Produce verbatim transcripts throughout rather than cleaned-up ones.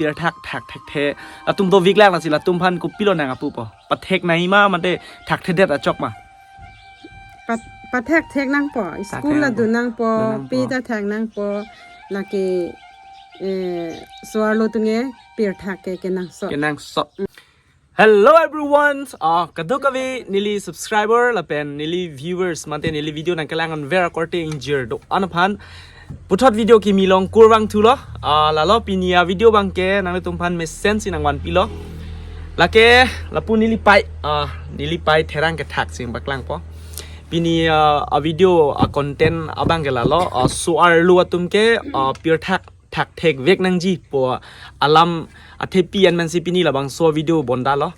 pirthak thakthekthe atum dovik lang, lasi latum aphan kopilo nang apupo? Pathek nangji ma mate thakthedet achok ma? Pat-, pathekthek nangpo, school Thakthek nangpo. Ladun nangpo, Ladun nangpo. Pita thek nangpo, lake, eh, so-arlo atum ke pirthak ke kenangsot. Kenangsot. Hello everyone. Ah, kadokave neli subscriber lapen neli viewers mate neli video nangkelang-an ver akorte ingjir do-an aphan puthot video kimi along kurvangthulo. Ah, lalo pini avideo abangke nanglitum aphan mesensi nangvanpilo. Lake lapu nelipei, ah, nelipei therang kethak si paklangpo. Pini, ah, avideo a-content abangke lalo, ah, so-arlo atum ke, ah, pirthak thakthekvek nangjipo alam athepi an mansi pini labangso video bondalo.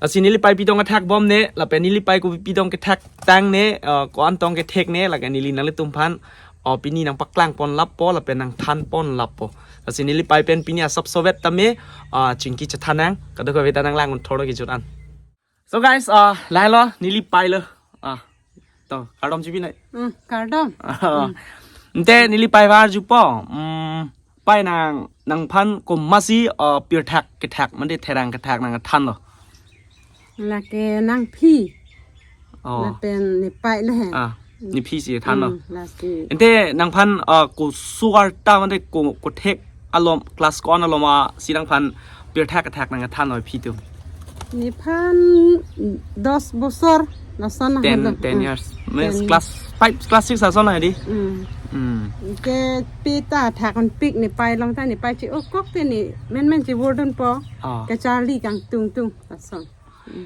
Lasi nelipei pitong kethakbomne, lapen nelipei kopi pitong kethaktang ne, eh, ko-an tong kethek ne, lake neli nanglitum aphan, oh, pini nangpaklangpon lappo, lapen nangthanpon lappo. Lasi nelipei pen pini asap sovet tame, ah, chingki chethan nang, kadokave ta nanglang-un thorlo kejut an. So guys, ah, lahelo, nelipei lo. Ah, to, kardom chipinoi. Hmm, kardom. Ah, ante nelipei aphan arjupo. Hmm, pei nang, nangphan komatsi, ah, pirthak kethak mate therang kethak nangthanlo? Lake nangphi. Oh. Lapen nepei le he. Ah, nephi si thanlo. Hmm, lasi. Ante nangphan, ah, koso arta mate ko, kothek alom, class ko-an alom asi nangphan pirthak kethak nangthanlo phi atum? Nephan dos bosor lason Ten, ahelo. ten Hmm. years. Means Ten. class five, class six ason hedi. Hmm. Hmm. Ke pita thak-un pik nepei along ta nepei chi-o kok te ne menmen chevurdunpo. Ah. Kacharli kangtungtung lason. Hmm.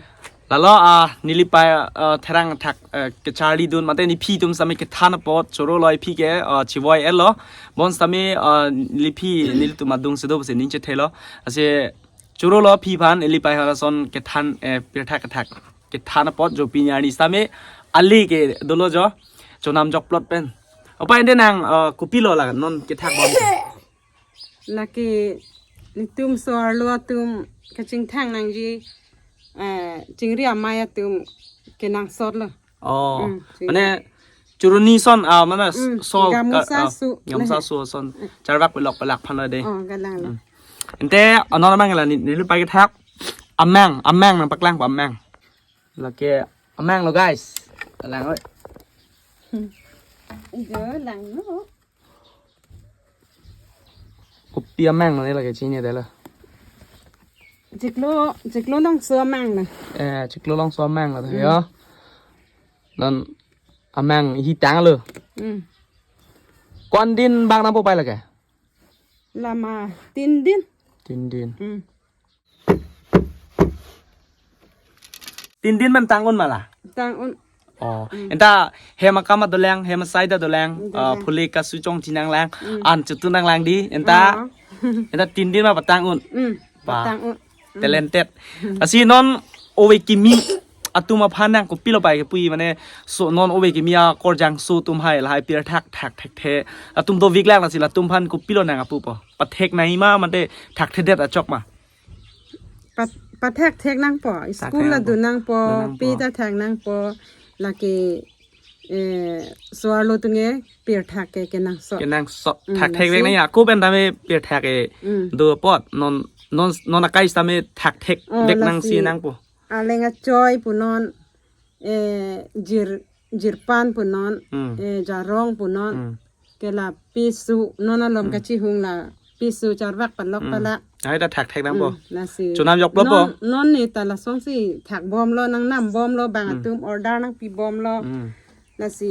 Lalo, ah, nelipei, ah, therang thak, ah, kacharlidun mate nephi atum sami kethan apot chorolo, ephi ke, ah, chevoi-etlo. Bonsitame, ah, nephi nelitum adung si do pusi ning chethelo. Lasi chorolo phi aphan, nelipei aphan lason kethan, eh, pirthak kethak kethan apot jo pini arni sitame ali ke dolo jo. Chonam jokplot pen. Opei ante nang, ah, kopilo la non kethakbom? Lake netum so-arlo atum kachingthang nangji, eh, chingri amei atum kenangsotlo. Oh, Hmm, chingri. mane churuni ason, ah, mane Hmm, so, gamusa ka-, ah, su, gamusa ne. su ason. Hmm. Charvak pelok pelak aphanlo de. Oh, galang lo. Hmm. Ante anon amang la ne, nelipei kethak. Amang, amang nangpaklangpo amang. Lake amang lo guys. Lang oi. Hmm. Jo, langno. Kopi amang lo ne lake chinine detlo. Chiklo, chiklo alongso amang lo. Eh, chiklo alongso amang lo Hmm. yo. Non amang hitang lo. Hmm. Ko-an din bang nangpo pei lake? Lama tin din. Tin din. Hmm. Tin din man tang-un ma la? Tang-un. Oh, Hmm. anta hem akam dolang, hem asai ta dolang, Dolang. ah, phule kasu chongchi nanglang, Hmm. an chutu nanglang di, anta, Ah. anta tin din ma patang-un. Hmm. Ba. Patang-un. Hmm. Talented. Lasi non ove kimi atum aphan nang kopilo pei kepui mane so non ove kimi akorjang so atum hai lahai pirthak thakthekthe atum dovik lang, lasi latum aphan kopilo nang apupo? Pathek nangji ma mate thakthedet achok ma? Pat-, pathekthek nangpo, school Thakthek nangpo. ladun nangpo, Ladun nangpo. pita thek nangpo, lake, eh, so-arlo atum ke pirthak ke kenangsot. Kenangsot. Hmm, Thakthekvek lasi. nangji, ako pen tame pirthak ke Hmm. do apot, non, non, non akai sitame thakthek Oh, vek nangsi lasi. nangpo. Aleng achoi punon, eh, jir, jirpan punon, Hmm. eh, jarong punon. Hmm. Ke la pisu, non alom Hmm. kachihung la pisu charvak palok Hmm. palak. Ai ta thakthek nangpo. Hmm, lasi. Chonam jokplotpo. Non, non ne ta lasonsi thakbomlo, nangnambomlo, bang Hmm. atum order nangpibomlo. Hmm. Lasi,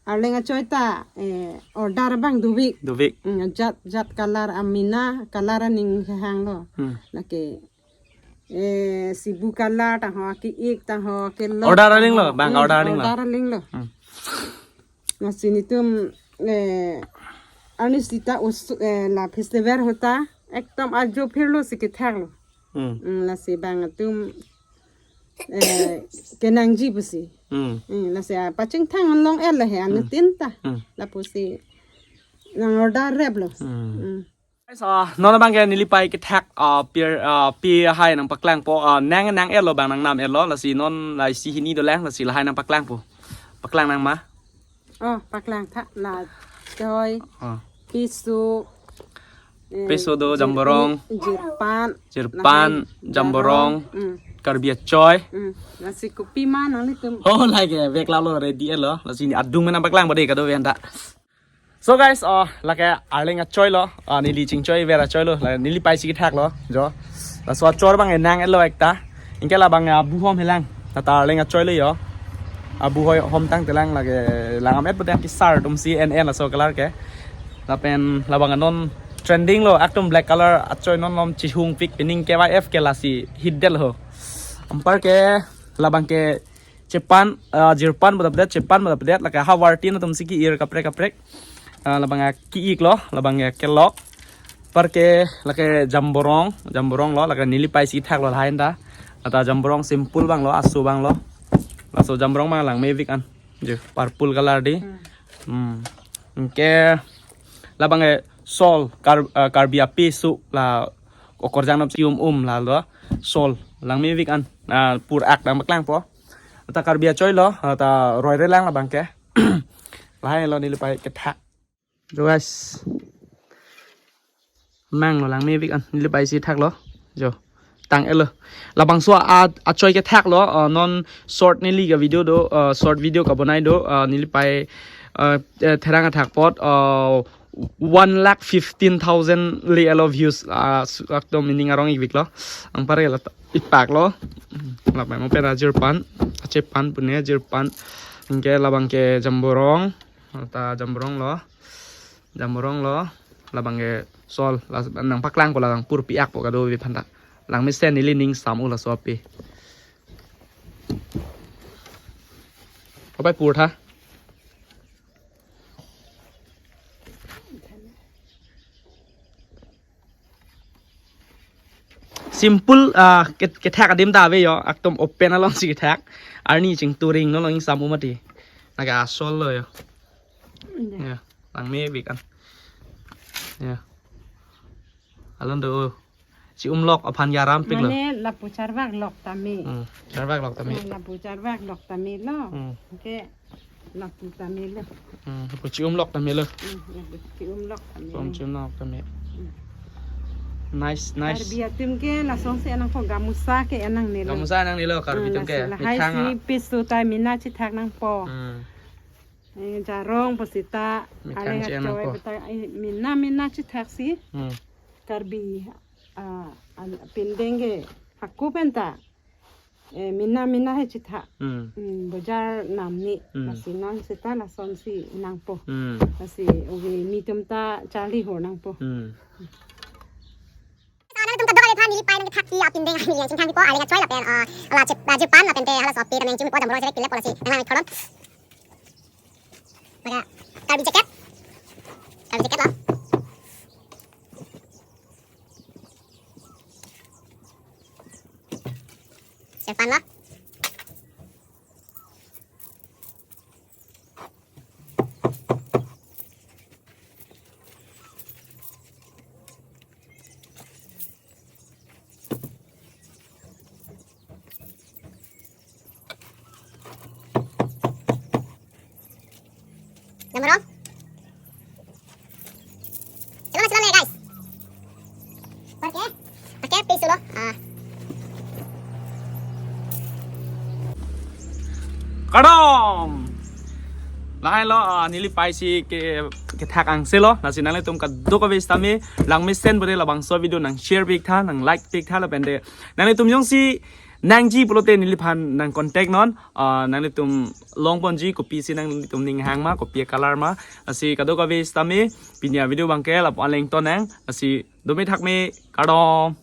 aleng achoi ta, eh, order abang dovik. Dovik. Hmm, jat, jat color amena, color aning hehanglo. Hmm. Lake, eh, sibu color ta ho, ki-ik ta ho, kelok Order ta aling ho. lo, bang Hmm, order aling lo. order aling lo. Hmm. Lasi netum, eh, arni sita us-, eh, la festival ahut ta, ekdom ajo phirlo si kethaklo. Hmm. Hmm, lasi bang atum, eh, kenangji pusi. Hmm. Hmm, lasi, ah, pachingthang along-etlo he, Hmm. anuttin ta. Hmm. Lapusi nang order replo. Hmm. Hmm. Guys, ah, non abangke nelipei kethak, ah, pir, ah, pei ahai nangpaklangpo, ah, nang, nang-etlo bang nangnam-etlo, lasi non la isi hini dolang, lasi lahai nangpaklangpo. Paklang nang ma? Oh, paklang tha, la choi, Ah. pisu, Eh, peso do, jir-, jamborong, jirpan, jirpan, lahai, jamborong, jarong, mm, Karbi achoi. Mm. Lasi kopi ma nanglitum? Oh, lake, bag lalo, ready lo. Lasi adung mena paklang bode kado venda. So guys, oh, lake Arleng achoi lo, ah, neli chingchoi ver achoi lo, la neli paisi kethak lo, jo. Laso achor abang enang lo ekta. Anke labang abu hom helang. Lata Arleng achoi lo jo. Abu hoi hom tangtelang lake langam et bode kesar atumsi en en laso color ke. Lapen labang anon trending lo, ekdom black color achoi non lom chihung pik pining K Y F ke lasi hit det lo. Anparke labang ke chepan, ah, jirpan bada pedet, chepan bada pedet, lake havartin atumsi ki-ir kaprek kaprek. Ah, labang ke-ik lo, labang ke kelok. Anparke lake jamborong, jamborong lo, lake neli paisi kethak lo lahai ta. Lata jamborong simple abang lo, aso abang lo. Laso jamborong abang langmevik an. Jo, purple color di. Hmm. Hmm. Anke labang ke shawl, Kar-, ah, Karbi apeso la okorjang nam si um um la lo. Shawl langmevik an. Ah, pur ak dam paklangpo. Lata Karbi achoi lo, lata roirelang labang ke. Lahai lo neli pai kethak. Jo guys. Mang lo langmevik an, neli paisi thak lo. Jo. Tang-et lo. Labangso a, achoi kethak lo, ah, non short neli ka video do, ah, short video kabonai do, ah, neli pai, ah, eh, therang athak apot, ah, one lakh fifteen thousand le alo views, ah, su-, ekdom ining arong-ikvik lo. Anparke lata ipak lo. Lapen mo pen ajirpan, achepan pune ajirpan. Anke labang ke jamborong, lata jamborong lo. Jamborong lo, labang ke shawl, la nangpaklangpo labang pur pi-akpo kadokave aphanta. Langmesen neli ning sam-o laso ape. Kopai pur tha. Simple, ah, ke, kethak adim ta ave jo, ekdom open alongsi kethak. Arni chingturing no long sam-o mati. Lake asol lo jo. India. Ya, langmevik an. Ya. Alon do. Chi-umlok aphan ke aram pik lo. Mane lapu charvak lok tame. Hmm, charvak lok tame. Hmm, lapu charvak lok tame lo. Hmm. Anke lapu tame lo. Hmm, lapu chi-umlok tame lo. Hmm, lapu chi-umlok tame. Som lo. Chi-umlok tame. Hmm. Nice, nice. Karbi atum ke lasonsi en nangpo, gamusa ke en nangne lo. Gamusa en nangne lo, Karbi atum ke. Hmm, lasi lahai methang si a- peso ta mena chethak nangpo. Hmm. Eh, jarong pusita, methang aleng si en achoi nangpo. Puta, eh, mena mena chethak si. Hmm. Karbi, ah, an-, pindeng ke, hako penta. Eh, mena mena he chethak. Hmm. Hmm, bojar namne. Hmm. Lasi non sita lasonsi nangpo. Hmm. Lasi ove netum ta charli hor nangpo. Hmm. Nanglitum kadokave aphan neli pai nangkethak si apindeng neli nangchingthang pipo, aleng achoi lapen, ah, la chip, la chip pan lapen te hala sopi nangchingpi po, jamborong cherek pile po lasi nanglang tholom. Lake Karbi jacket. Karbi jacket lo. Chip pan lo. Jamborong. Silo na, silo na, guys. Anparke, anparke peso lo. Ah. Kardom. Lahai lo, ah, neli paisi ke, kethak angse lo. Lasi nanglitum kadokave sitame langmesen bode labangso video nang share piktha, nang like piktha lapen te nanglitum jongsi nangji pulote neliphan nang contact non, ah, nanglitum longponji kopisi nanglitum ning hang ma, kopi color ma, lasi kadokave sitame pini avideo abangke lapu-an le ingtonnang, lasi dome thakme, kardom.